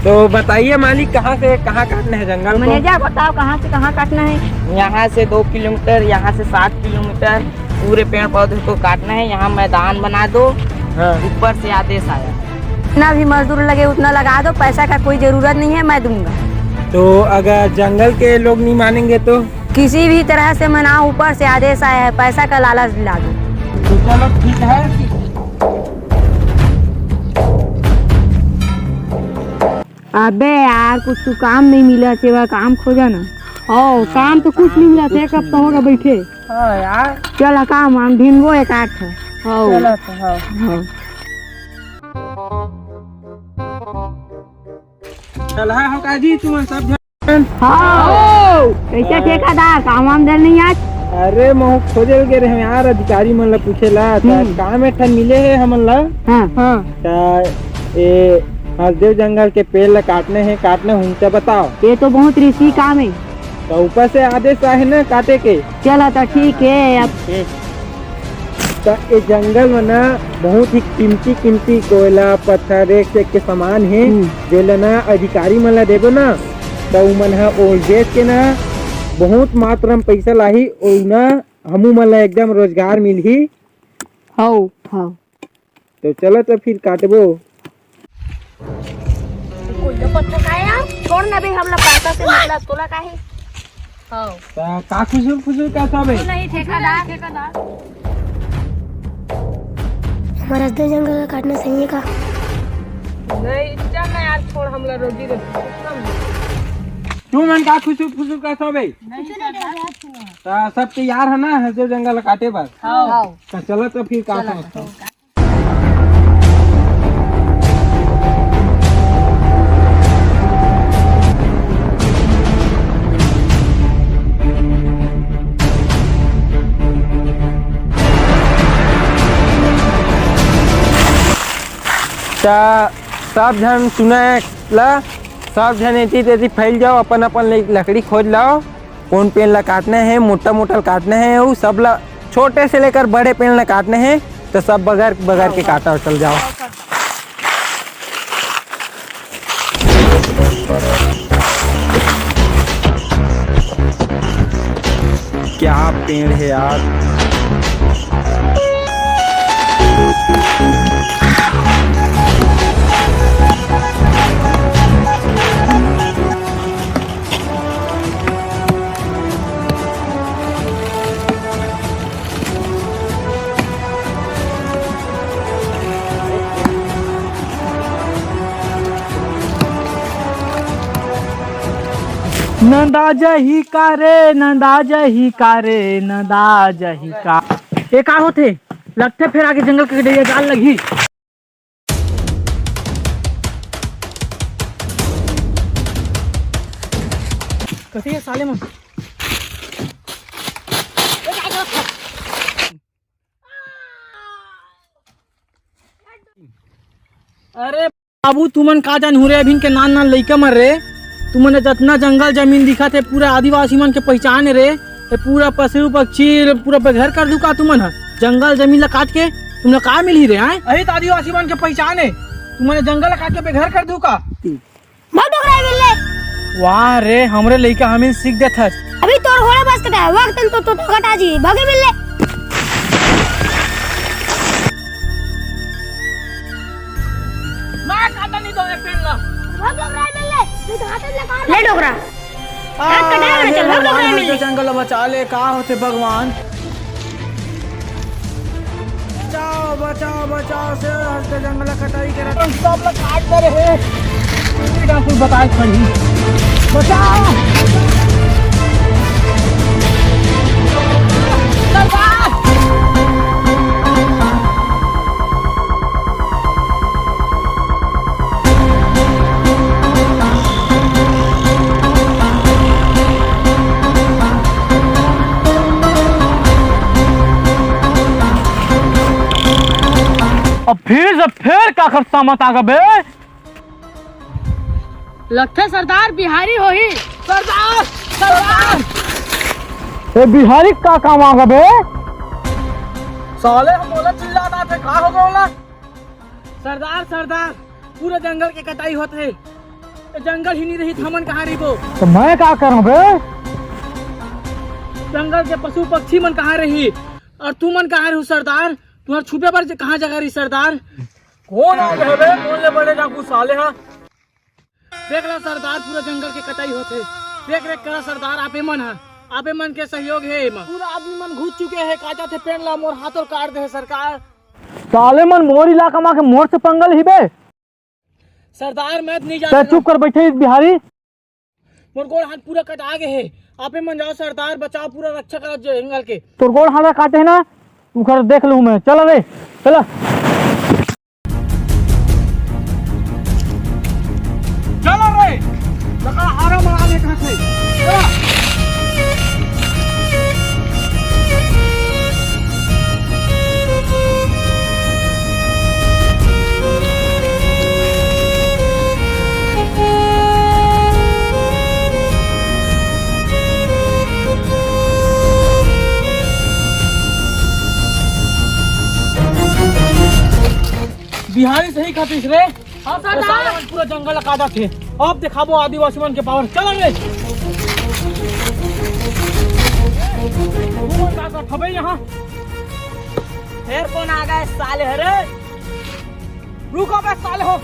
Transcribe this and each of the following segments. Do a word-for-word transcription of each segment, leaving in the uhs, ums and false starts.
तो बताइए मालिक, कहाँ से कहाँ काटना है जंगल को? मैनेजर, बताओ, कहाँ से कहाँ काटना है? यहाँ से दो किलोमीटर, यहाँ से सात किलोमीटर, पूरे पेड़ पौधे को काटना है। यहाँ मैदान बना दो, हाँ। ऊपर से आदेश आया। जितना भी मजदूर लगे, उतना लगा दो, पैसा का कोई जरूरत नहीं है, मैं दूंगा। तो अगर जंगल के लोग नहीं मानेंगे तो? किसी भी तरह से मनाओ, ऊपर से आदेश आया है, पैसा का लालच दिला दो। तो चलो, ठीक है। अबे यार, कुछ तो काम नहीं मिला, सेवा काम खोजा ना। ओ, काम तो कुछ नहीं मिला, एक हफ्ता होगा बैठे। हाँ यार। चल काम, हम ढूंढबो एक आठ। हाँ। चला तो, हाँ। हाँ। चल, हाँ, हम काजी, तुम सब हाँ। कैसे ठेकेदार, काम वाम देल नहीं आज? अरे, महू खोजे ल गे रहे यार, अधिकारी मन ला पूछे ला, त हम्म। काम एक ठन मिले हे हमन ला। हाँ। हाँ। त ए हसदेव जंगल के पेड़ ला काटने हे, काटने हुन त बताओ। ये तो बहुत रिस्की काम है। त ऊपर से आदेश आहे ना काटे के। चला त ठीक है, अब त ए जंगल म ना बहुत ही कीमती कीमती कोयला, पत्थर, रेक सेक के सामान हे, हम्म। जेला ना अधिकारी मन ला देबो ना, त उमन ह ओल बेच के ना बहुत मात्रा म पइसा लाही, अउ ना हमू मन ला एकदम रोजगार मिलही। हौ, हौ। तो चलो तो फिर काटबो। कोई पत्थर का है यार? छोड़ ना बे, हमला पैसा से मतलब, तोला काहे? हाँ। त का खुसुर खुसुर का सब है? नहीं, ठेकेदार। ठेकेदार। हमारा हसदेव जंगल का काटना सही है का? नहीं, चल ना यार, छोड़, हमला रोजी रोटी। तुमन का खुसुर खुसुर का सब है? नहीं, ठेकेदार। त सब तैयार है ना हसदेव जंगल काटे बर? हाँ। त चलो तो फिर का समझता हूँ। त सब झन सुने ला, सब झन एती तेती फैल जाओ, अपन अपन ले-, लकड़ी खोज लाओ। कोन पेड़ ला काटना है, मोटा मोटा काटना है, वो सब ला, छोटे से लेकर बड़े पेड़ ला काटना है, तो सब बगर बगर के काटा चल जाओ। क्या पेड़ है यार। नंदा जही का रे, नंदा जही का रे, नंदा जही का। ए का होथे? लगथे फेर आगे जंगल के गड़ेरिया जाल लगही। कथी है साले मन? अरे बाबू, तुमन का जानहू रे, अभिन के नान नान लइका मन रे, तुमन जतना जंगल जमीन दिखत हे, पूरा आदिवासी मन के पहचान हे रे। ये पूरा पशु पक्षी पूरा बेघर कर दू का तुमन ह? जंगल जमीन ला काट के तुमन ला का मिलही रे, हैं? अही त आदिवासी मन के पहचान हे, तुमन जंगल ला काट के बेघर कर दू का? भाग डोकरा बिल्ले। वाह रे, हमरे लइका हमिन सीख देथस। अभी तोर घोड़ा बस के ता, वक्त तो, तो, तो घटा जी, भागे बिल्ले। मैं काटा नहीं तो एक पेड़ ला। भाग डोकरा बिल्ले, नहीं तो हाथ में लगा ले डोकरा। आ, हाथ कटा ना हे चल, भाग डोकरा भगवान, बिल्ले। हमके जंगल बचा ले, का होथे भगवान? बचाओ, बचाओ, बचाओ, से हर के जंगल कटाई करत। सब लोग काट दे रहे हैं। पूरी डाकू बताए खड़ी। बचाओ। अब फिर से फेर काखर सामत आ गे बे। लगथे सरदार बिहारी होही। सरदार, सरदार। ए बिहारी का काम आ गे बे? साले हम बोला चिल्लात आथे, का हो गे ओला? सरदार, सरदार, पूरा जंगल के कटाई होत हे। जंगल ही नहीं रही, हमन कहाँ रहिबो? तो मैं का करूँ बे? जंगल के पशु पक्षी मन कहाँ रही? और तू मन कहाँ रहू सरदार? तुम्हार छुपे बर ज-, कहाँ जगह रही सरदार? कौन आ गए बे? कौन ले बड़े डाकू साले हा? देख ला सरदार, पूरा जंगल के कटाई होथे। देख रेख करा सरदार, आपे मन हा, आपे मन के सहयोग हे एमा। पूरा आदमी मन घुस चुके हे, काटा थे पेड़ ला, मोर हाथ और काट दे हे सरकार। साले मन मोर इलाका मा के मोर से पंगा लेही बे। सरदार, मैं तो नहीं तै जानता। चुप कर बैठे बिहारी। मोर गोड़ हाथ पूरा कटा गे हे। आपे मन जाओ सरदार, बचाओ, पूरा रक्षा करो जंगल के। तोर गोड़ हाथ काटे हे ना, उखर देख लूँ मैं। चल रे, चल। चल रे, लगा हारा मरा ले कहाँ से। चल। बिहारी सही खातिस रे। हाँ, सरदार। साले मन पूरा जंगल ला काटत हे। अब देखाबो आदिवासी मन के पावर। चल रे। तू मन का करत हबे यहाँ? फेर कौन आ गए साले हरे? रुको बे साले हो,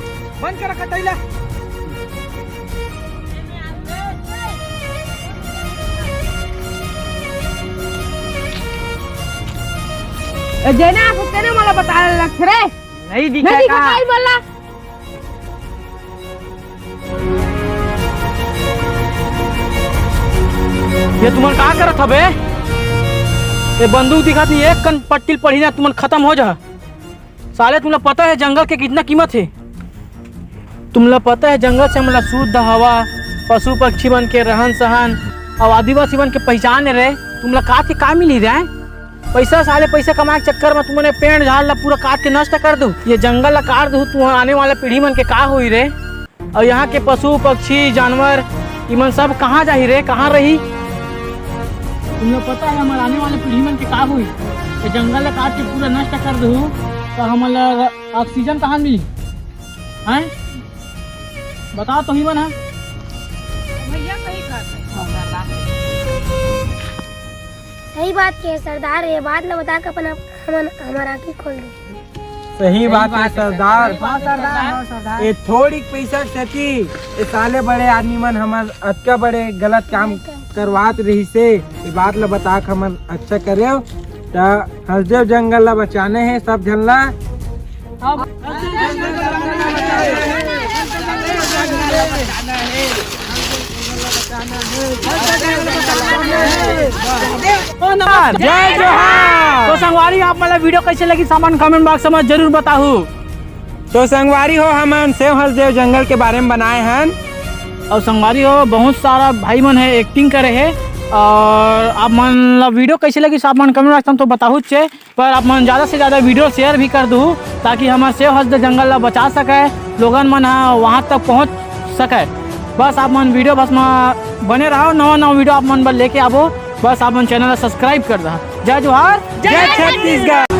बंद कर कटैला। ए, जेना आप तेने मोला बताए लगथे रे। नहीं दिखा नहीं दिखा का? भाई मोला। ये तुमन का करत हबे? ये बंदूक दिखात नहीं, एक कन पट्टी ल पड़ी ना, तुमन खत्म हो जा। साले, तुमला पता है जंगल के कितना कीमत है? तुमला पता है जंगल से हमला शुद्ध हवा, पशु पक्षी मन के रहन सहन और आदिवासी मन के पहचान है रे। तुमला काट के का मिली रे? पैसा, साले, पैसा कमाए के चक्कर में तुमने पेड़ झाड़ ला पूरा काट के नष्ट कर दो। ये जंगल ला काट दो, तुम्हारा आने वाला पीढ़ी मन के का होई रे? और यहाँ के पशु पक्षी जानवर इमन सब कहाँ जाही रे, कहाँ रही? तुमला पता है हमारे आने वाले पीढ़ी मन के का होई? ये जंगल ला काट के पूरा नष्ट कर दो, तो हमला ऑक्सीजन कहाँ मिली? हैं? बताओ तो ही मन, हाँ? भैया सही बात है। सही बात के सरदार, ये बात ला बता के अपन, हमन, हमार आँखी खोल दे। सही बात है सरदार। हाँ सरदार, हाँ सरदार। ये थोड़ी पैसा के सेती ये साले बड़े आदमी मन हमर अतका बड़े गलत काम करवात रहिसे। ये बात ला बता के हमन अच्छा करेव। त हसदेव जंगल ला बचाने हे सब झन ला। जय जोहार। तो संगवारी, आप मन ला video कैसे लगी, सामान comment box में जरूर बताहू। तो संगवारी हो, हमन सेव हसदेव जंगल के बारे में बनाए हन। और संगवारी हो, बहुत सारा भाई मन है acting करे है, और आप मन ला video कैसे लगी, सामान comment box में तो बताहू चे। पर आप मन ज्यादा से ज्यादा video share भी कर दू, ताकि हमर सेव हसदेव जंगल ला बचा सके, लोगन मन ह वहां तक पहुंच सके। बस आप मन video बस में बने रहो, नवा नवा video आप मन बर लेके आबो। बस आप मन channel ला subscribe कर दहा। जय जोहार, जय छत्तीसगढ़।